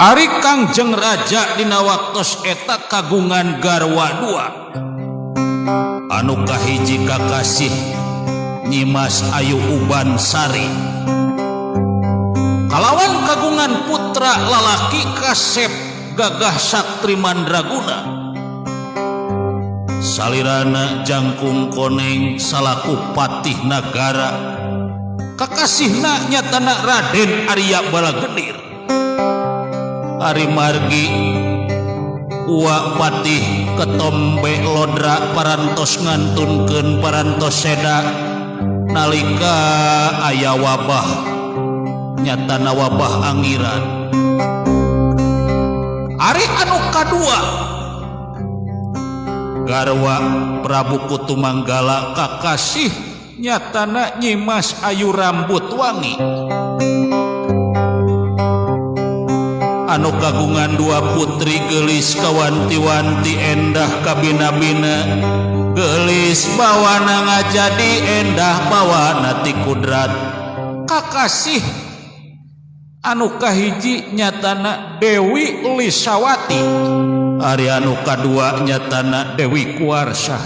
Ari Kangjeng Raja dina waktos eta kagungan garwa dua. Anu kahiji kakasih Nyimas Ayu Uban Sari. Kalawan kagungan putra lalaki kasep gagah Saktri Mandraguna. Salirana jangkung koneng salaku patih nagara. Kakasihna nyatana Raden Arya Balagenir. Ari margi Uwa Patih Ketombe Lodra parantos ngantunkeun parantos seda nalika aya wabah nyatana wabah angiran. Ari anu kadua garwa Prabu Kutumanggala kakasih nyatana Nyimas Ayu Rambut Wangi. Anu kagungan dua putri gelis kawanti-wanti endah kabina-bina gelis bawana ngajadi endah bawana ti kudrat. Kakasih anu kahiji nyatana Dewi Lisawati. Ari anu kadua nyatana Dewi Kuarsa.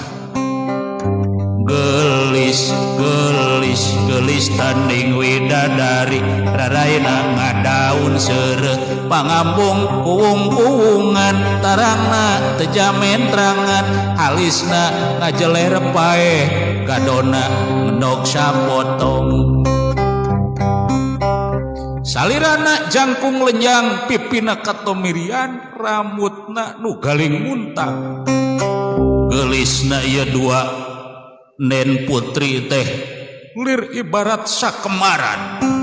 Gelis gelis gelis tanding widadari raraina ngadaun seureuh pangambung kuung-kuungan tarangna teu jamentrangan alisna ngajeler paeh gadona ngendog sapotong. Salirana jangkung lenjang pipina katomirian rambutna nu galing muntang. Gelisna ieu dua nen putri teh lir ibarat sakemaran.